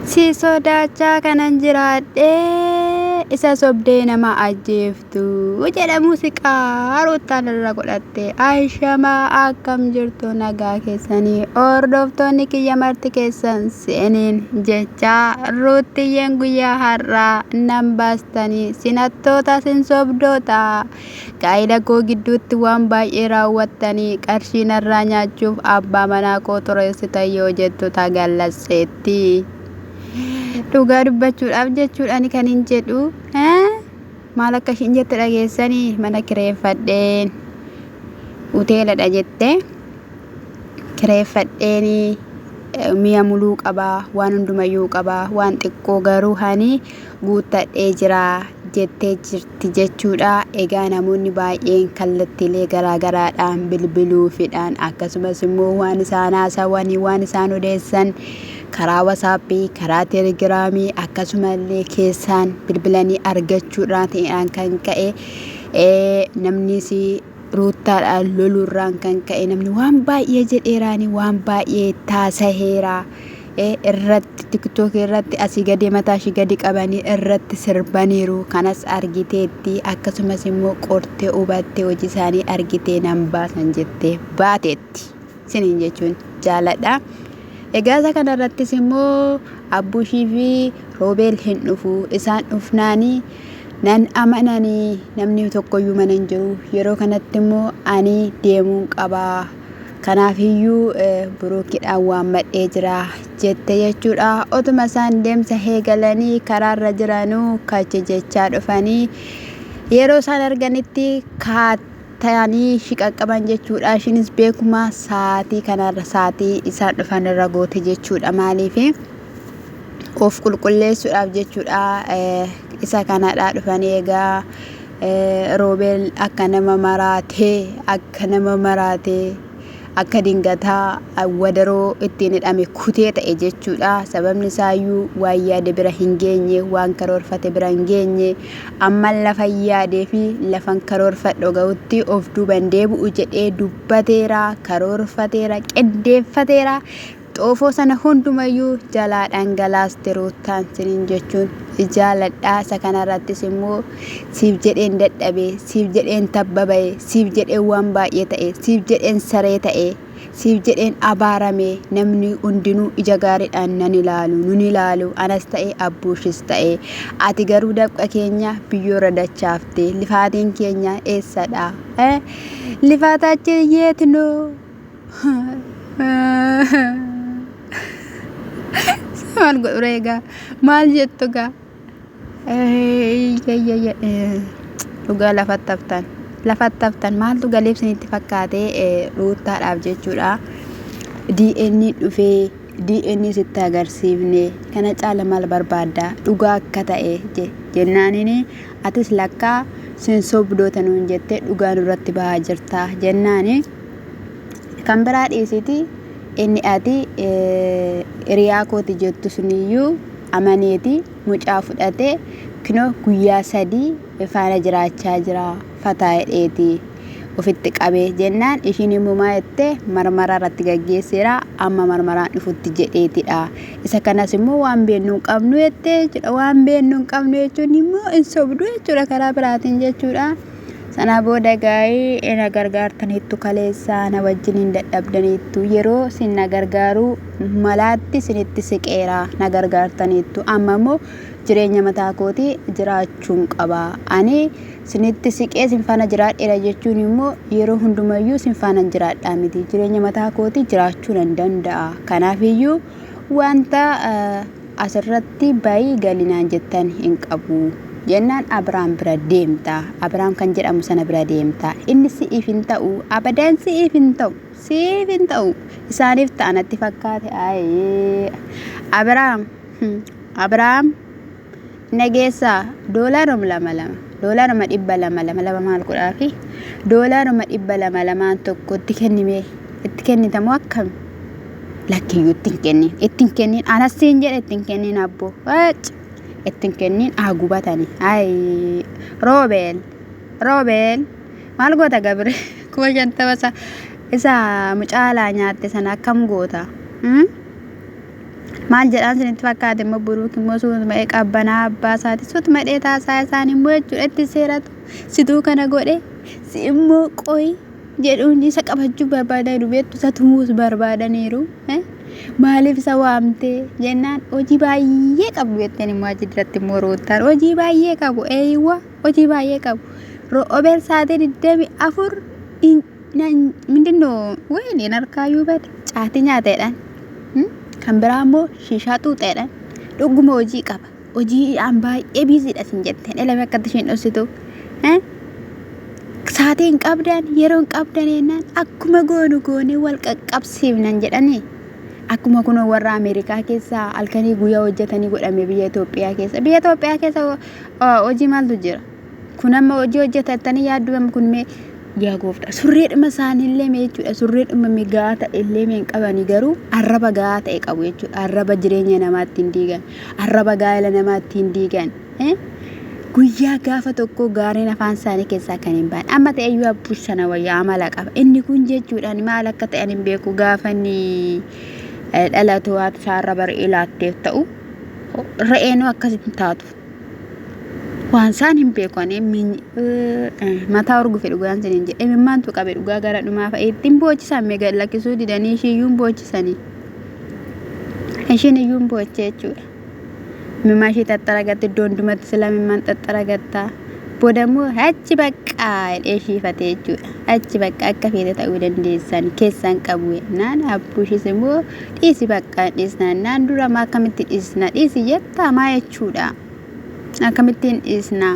Si sodaachaa kanan jiraadhe isa sobdee nama ajjeeftu jedha muuziqaa Ruuttaan irra godhatte. Ashamaa akkam jirtu nagaa keessanii hordoftoonni kiyya marti keessan seeniin jechaa Ruuttiyyeen guyyaa har'aa nan baastanii sinattoota sin sobdoota gaa'ila koo gidduutti waan baay'ee raawwattanii qarshii narraa nyaachuuf abbaa manaa koo xureessitan yoo jettu tagallasseetti. Dhugaa dubbachuudhaaf jechuudha ani kan hin jedhu. Maal akka ishiin jette dhageessanii mana kireeffadheen hoteeladha jette kireeffadheen mi'a muluu qabaa waan hundumayyuu qabaa waan xiqqoo garuu hani guuttadhee jira jettee jirti jechuudha. Egaa namoonni baay'een kallattiilee garaagaraadhaan bilbiluufidhaan akkasumas immoo waan isaan haasawanii waan isaan odeessan karaa wasaappii, karaa telegiraamii akkasumallee keessaan bilbilanii argachuudhaan kan ka'e namnis ruuttaadhaan loluurraan kan ka'e namni waan baay'ee jedheeraani waan baay'ee taasaheera. Irratti tiktookii irratti asii gadee mataa ishii gadi qabanii irratti sirbaniiru kanas argiteetti akkasumas immoo qortee hubattee hojii isaanii argitee nan baasan jettee baateetti siniin jechuun jaaladha. Egaa isa kanarrattis immoo Abbushii fi Roobeel hin dhufu isaan dhufnaanii nan amananii namni tokkoyyuu mana hin jiru yeroo kanatti immoo ani deemuun qabaa. Kanaafiyyuu Buruukidhaan waammadhee jira jette jechuudha. Otuma isaan deemsa eegalanii karaarra jiranuu kachi jechaa dhufanii yeroo isaan arganitti kaatanii ishii qaqqaban jechuudha. Ishiinis beekuma sa'aatii kanarra sa'aatii isaan dhufan irra goote jechuudha. Maaliif of qulqulleessuudhaaf jechuudha. Isa kanadha dhufanii egaa Roobeel akka nama maraatee akka nama maraatee akka dingataa wadaroo ittiin hidhame kutee ta'e jechuudha. Sababni isaayyuu waan yaade bira hin geenye, waan karoorfate bira hin geenye, amman lafa yaadee fi lafan karoorfadhu ga'utti of duuban deebi'u jedhee dubbateera, karoorfateera, qindeeffateera. Xoofoo sana hundumayyuu jalaa dhangalaaste Ruuttaan sinin jechuun jaaladha. Isa kanarrattis immoo siif jedheen dadhabe, siif jedheen tabba ba'e, siif jedheen waan baay'ee ta'e, siif jedheen saree ta'e, siif jedheen abaarame namni hundinuu ija gaariidhaan nan ilaalu, nun ilaalu, anas ta'e abbuushis ta'e. Ati garuu dafqa keenya biyyoorra dachaafte, lifaatiin keenya eessadha? Lifaataachin yeet noo? Maal godhu ree egaa? Maal jettu egaa? Dhugaa lafatti haftan. Lafatti haftan maaltu galeef isinitti fakkaate ruuttaadhaaf jechuudha. DNA dhufee DNA sitti agarsiifne kana caala maal barbaadda dhugaa akka ta'e jennaaniin atis lakkaa sin sobdoota nuun jettee dhugaa nurratti bahaa jirta jennaani. Kan biraa dhiisiti inni ati hiriyaa kooti jettu suniyyuu amaneeti mucaa fudhate kinoo guyyaa sadii faana jiraachaa jira fataa jedheeti ofitti qabee jennaan ishiin immoo maa jette marmaraa irratti gaggeesseera amma marmaraan dhufutti jedheetidha. Isa kanas immoo waan beeknu hin qabnu jettee jechuudha. Waan beeknu hin qabnu jechuun immoo hin sobdu jechuudha karaa biraatiin jechuudha. Sana booda egaa na gargaartaniittu kaleessa na wajjiniin dadhabdaniittu yeroo sin na gargaaruu malaatti sinitti siqeera na gargaartaniittu amma immoo jireenya mataa kootii jiraachuun qaba ani sinitti siqee sin faana jiraadheera jechuun immoo yeroo hundumayyuu sin faana jiraadhaa miti jireenya mataa kootii jiraachuu nan danda'a kanaafiyyuu wanta Asirratti bayi gali naan jettan hin qabu. Jennaan Abrahaam bira deemta. Abrahaam kan jedhamu sana bira deemta. Inni si'iif hin ta'u. Abadan si'iif hin ta'u. Si'iif hin ta'u. Isaaniif ta'a natti fakkaate. Ayii. Abrahaam. Abrahaam. Nageessaa doolaaruma lama lama. Doolaaruma 200 lama lama maal godhaafi? Doolaaruma 200 lamaan tokko itti kennimee itti kennitamoo akkami? Lakkiyyuu itti hin kennin. Itti hin kennin. Anas siin jedhe itti hin kennin abboo. Wac! Itti hin kennin haa gubatani. Ayi Roobeel. Roobeel. Maal goota Gabre? 50,000 isa isa mucaalaa nyaatte sana akkam goota? Hmm? Maal jedhaan isinitti fakkaate immoo Buruuk immoo suutuma qabbanaa abbaa isaati suutuma dhee taasaa isaan immoo jechuudha itti seeratu situu kana godhe si immoo qoyi jedhuun isa qabachuu barbaadaniiru beektu isa tumuus barbaadaniiru. Maaliif isa waamtee jennaan hojii baay'ee qabu jetteen immoo achi duratti immoo ruuttaan hojii baay'ee qabu eeyywa hojii baay'ee qabu. Roobeel sa'aatii 24 mindinoo wayineen harkaayyuu bade caatii nyaateedhaan kan biraa immoo shiishaa xuuxeedhaan dhuguma hojii qaba. Hojiidhaan baay'ee biiziidha sin jetteen elame akkatti isheen dhossitu. Saatii hin qabdan yeroo hin qabdan jennaan akkuma goonu goonee wal qaqqabsiifnan jedhanii. Akkuma kunoo warra Ameerikaa keessaa halkanii guyyaa hojjetanii godhame biyya Itoophiyaa keessa. Biyya Itoophiyaa keessa hojii maaltu jira? Kun amma hojii hojjetattanii yaadduu amma kun mee yaa gooftaa surreedhuma isaaniillee mee jechuudha surreedhuma mee gahaa ta'e illee mee hin qabanii garuu arraba gahaa ta'e qabu jechuudha arraba jireenya namaa ittiin diigan arraba gaa'ela namaa ittiin diigan guyyaa gaafa tokko gaariin afaan isaanii keessaa kan hin baane amma ta'e iyyuu abbuush sana wayyaa amala qaba inni kun jechuudhaan maal akka ta'an hin beeku gaafa inni dhalatu haati isaarra bari'ee laatteef ta'u re'eenuu akkasitti taatu. Waan isaan hin beeku ani mataa urgufe dhugaan sinin jedhe imimmaantu qabe dhugaa gara dhumaa fa'i ittiin boochisan mee gad lakkisuu didanii ishii iyyuu hin boochisanii. Ishiin iyyuu hin boochee jechuudha. Imimmaan ishii xaxxaragatti iddoo hundumatti sila imimmaan xaxxaragatta. Booda immoo achi baqqaa jedhee ishiifate jechuudha. Achi bakka akka feete ta'uu dandeessan keessan qabu jennaan abbuushis immoo dhiisi bakka dhiisna jennaan dura maa akkamitti dhiisna dhiisi jettaa maa jechuudha akkamittiin dhiisna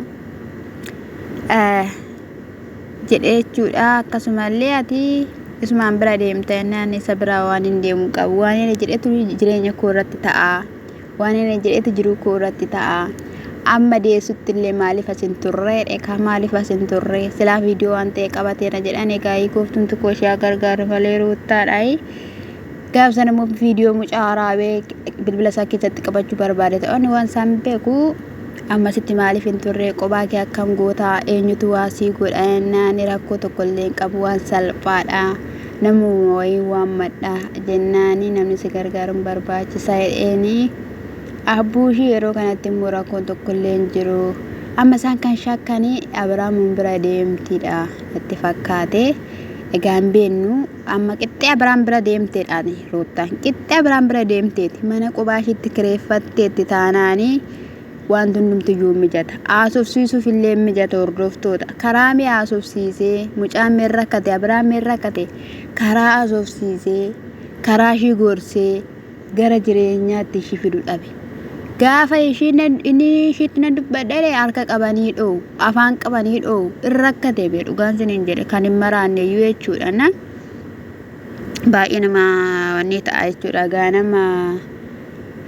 jedhee jechuudha akkasumallee ati isumaan bira deemta jennaan isa bira waan hin deemu qabu waan inni jedhetu jireenya koo irratti ta'a. Waan inni jedhetu jiruu koo irratti ta'a. Amma deessutti illee maaliif as hin turre dhekaa maaliif as hin turre silaa viidiyoo waan ta'e qabateera jedhan egaa gooftumti koo ishee gargaaru malee ruuttaadha. Gaaf sana immoo viidiyoo mucaa waraabee bilbila isaa keessatti qabachuu barbaade ta'onni waan isaan beeku ammasitti maaliif hin turre qobaa kee akkam gootaa eenyutu waa sii godha jennaan rakkoo tokko illee hin qabu waan salphaadha. Namuma wayii waammadha jennaani namni si gargaaruun barbaachisa jedheeni. Abbuushii yeroo kanatti immoo rakkoon tokkollee hin jiru. Amma isaan kan shakkanii Abraamuun bira deemtiidha natti fakkaate. Egaa hin beeknu amma qixxee Abraam bira deemteedha Ruuttaan. Qixxee Abraam bira deemteeti mana qubaa ishiitti kireeffatteetti taanaanii. Wanti hundumtiyyuu hin mijata. Haasofsiisuuf illee hin mijata hordoftoota. Karaa mee haasofsiisee mucaan mee rakkate Abiraam mee rakkate karaa haasofsiisee karaa ishii gorsee gara jireenyaatti ishii fidu dhabe. Gaafa ishiin inni ishiitti nan dubbadhe harka qabanii dhoowu afaan qabanii dhoowu in rakkate bee dhugaan siniin jedhe kan hin maraanne iyyuu jechuudha. Na baay'ee nama wanni ta'a jechuudha. Gaa nama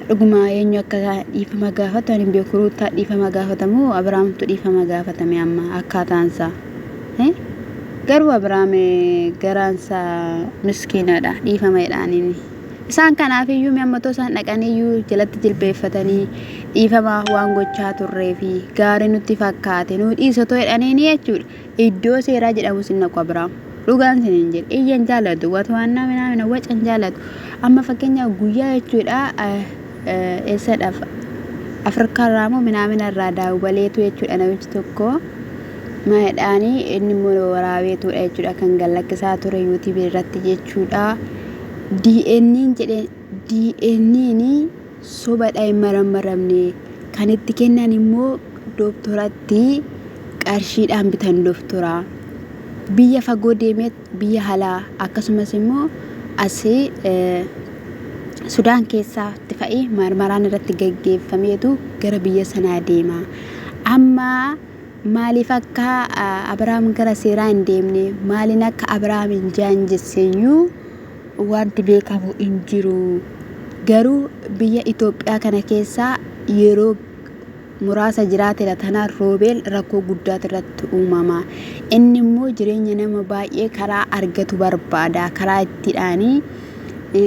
Dhuguma eenyu akka dhiifama gaafatu ani hin beeku. Ruuttaa dhiifama gaafatamu Abiraamtu dhiifama gaafatame amma akkaataan isaa. Garuu Abiraam garaan isaa miskiinadha dhiifama jedhaaniin. Isaan kanaaf iyyuu mi'a ammatoo isaan dhaqanii iyyuu jalatti jilbeeffatanii dhiifama waan gochaa turree fi gaarii nutti fakkaate nuu dhiisotoo jedhaniini jechuudha. Iddoo seeraa jedhamus hin dhaqu Abiraam. Dhugaan isiniin jedhe. Iyya hin jaalatu. Watwaannaa minaamina waca hin jaalatu. Amma fakkeenyaaf guyyaa jechuudha eessadhaaf Afrikaa irraa moo minaamina irraa daawwaleetu jechuudha namichi tokko. Maayidhaanii inni immoo waraabeetudha jechuudha kan gallakkisaa ture yuutuubii irratti jechuudha. DNN jedhe DNN sobadha hin marammaramne kan itti kennan immoo dooktoratti qarshiidhaan bitan dooktora. Biyya fagoo deemee biyya alaa akkasumas immoo asii Sudaan keessaatti fa'i marmaraan irratti gaggeeffameetu gara biyya sanaa deema. Amma maaliif akka Abiraam gara seeraa hin deemne maaliin akka Abiraam hin jaanjesseyyuu wanti beekamu hin jiru. Garuu biyya Itoophiyaa kana keessa yeroo muraasa jiraateera tanaan Roobeel rakkoo guddaatu irratti uumama. Inni immoo jireenya nama baay'ee karaa argatu barbaada. Karaa ittiidhaanii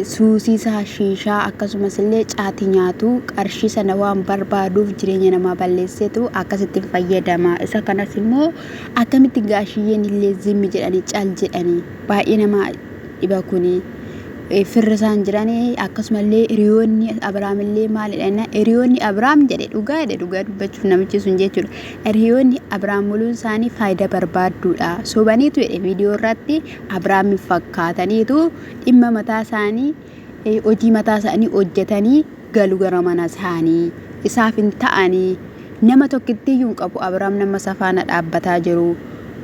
suusiisaa shiishaa akkasumas illee caatii nyaatu qarshii sana waan barbaaduuf jireenya namaa balleesseetu akkasitti fayyadama. Isa kanas immoo akkamitti gaashiyyeen illee zimmi jedhanii cal jedhanii baay'ee nama dhiba kuni. Firri isaan jiran akkasumallee hiriyoonni Abiraamillee maalidha inni hiriyoonni Abiraam jedhe dhugaa jedhe dhugaa dubbachuuf namichi sun jechuudha. Hiriyoonni Abiraam muluun isaanii faayidaa barbaadduudha. Sobaniitu jedhe viidiyoo irratti Abiraamiin fakkaataniitu dhimma mataa isaanii hojii mataa isaanii hojjetanii galu gara mana isaanii isaaf hin ta'anii nama tokkittiyyuu hin qabu Abiraam nama isa faana dhaabbataa jiru.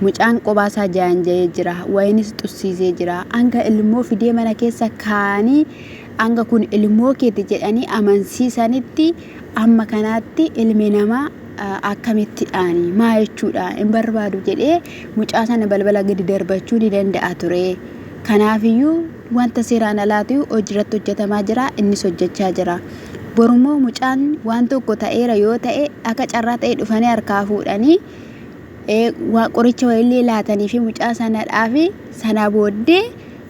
Mucaan qobaa isaa jaanja'ee jira. Wayinis xussiisee jira. Hanga ilmoo fidee mana keessa kaa'anii hanga kun ilmoo keeti jedhanii amansiisanitti amma kanaatti ilmi namaa akkamitti dhaani maa jechuudha hin barbaadu jedhee mucaa sana balbala gadi darbachuu ni danda'a ture. Kanaafiyyuu wanta seeraan alaatu hojiirratti hojjetamaa jira innis hojjechaa jira. Borummoo mucaan waan tokko ta'eera yoo ta'e akka carraa ta'e dhufanii harkaa fuudhanii qoricha wayiillee laatanii fi mucaa sanadhaafi sana booddee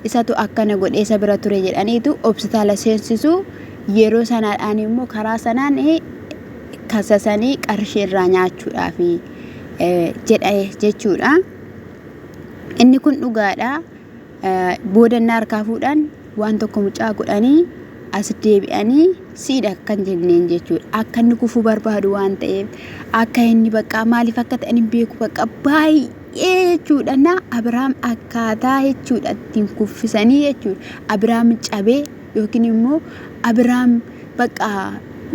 isatu akkana godhee isa bira ture jedhaniitu hospitaala seensisu yeroo sanaadhaan immoo karaa sanaan kasasanii qarshii irraa nyaachuudhaaf jedha jechuudha. Inni kun dhugaadha. Boodannaa harkaa fuudhan waan tokko mucaa godhanii as deebi'anii siidha kan jenneen jechuudha. Akka inni kufuu barbaadu waan ta'eef akka inni bakka maaliif akka ta'an hin beeku bakka baay'ee jechuudha. Na Abiraam akkaataa jechuudha ittiin kuffisanii jechuudha. Abiraam cabee yookiin immoo Abiraam bakka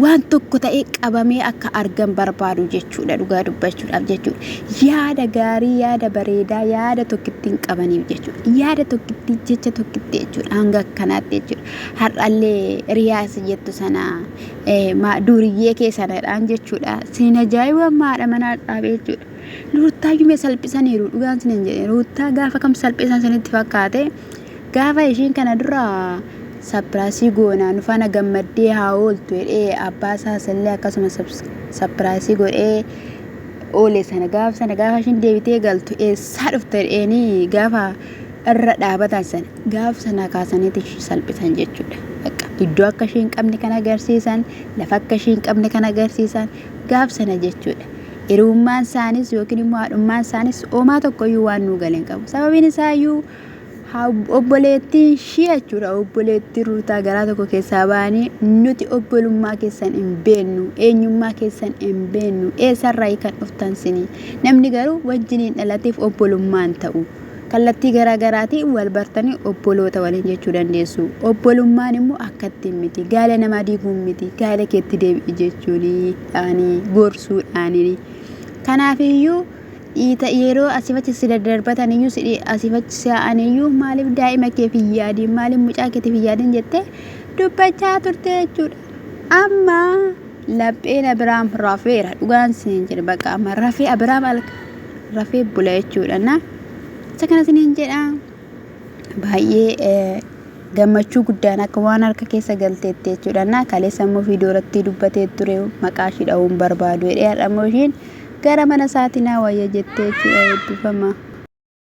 waan tokko ta'ee qabamee akka argan barbaadu jechuudha dhugaa dubbachuudhaaf jechuudha. Yaada gaarii, yaada bareedaa, yaada tokkitti hin qabaniif jechuudha. Yaada tokkitti, jecha tokkitti jechuudha. Hanga akkanaatti jechuudha. Har'allee riyaas jettu sana duuriyyee kee sanadhaan jechuudha. Siin ajaa'iba maadha manaa dhaabee jechuudha. Ruuttaayyuu mee salphisaniiru dhugaan sin hin jedhe. Ruuttaa gaafa kam salphisan sinitti fakkaate Gaafa ishiin kana dura sapiraasii goona nu faana gammaddee haa ooltu jedhee abbaa isaas illee akkasuma sapiraasii godhee oole sana gaafa sana gaafa ishiin deebitee galtu eessaa dhufte jedheenii gaafa irra dhaabatan sana gaafa sana kaasaniiti ishii salphisan jechuudha. Bakka iddoo akka ishii hin qabne kan agarsiisan lafa akka ishii hin qabne kan agarsiisan gaaf sana jechuudha. Hiriyummaan isaanis yookiin immoo haadhummaan isaanis homaa tokkoyyuu waan nuu gale hin qabu. Sababiin isaayyuu Obboleettiin ishii jechuudha obboleettiin Ruutaa garaa tokko keessaa ba'anii nuti obbolummaa keessan hin beennu eenyummaa keessan hin beennu eessarraa kan dhuftan sini namni garuu wajjiniin dhalateef obbolummaan ta'u kallattii garaa garaatiin wal bartanii obboloota waliin jechuu dandeessu obbolummaan immoo akkatti miti gaala namaa diiguun miti gaala keetti deebi'i jechuuni dhaanii gorsuudhaanii kanaafiyyuu Dhiita yeroo asiif achi si daddarbatan iyyuu si asiif achi si yaa'an iyyuu maaliif daa'ima keef hin yaadin maaliif mucaa keetiif hin yaadin jettee dubbachaa turte jechuudha. Amma lapheen Abiraam rafeera dhugaan siin jedhe bakka amma rafee Abiraam alka rafee bula jechuudha na isa kana siniin jedha baay'ee gammachuu guddaan akka waan harka keessa galteetti jechuudha na kaleessa immoo viidiyoo irratti dubbatee ture maqaa ishii dha'uun barbaadu jedhee har'a immoo ishiin gara mana isaatii naa wayya jettee jechuudha eebbifama.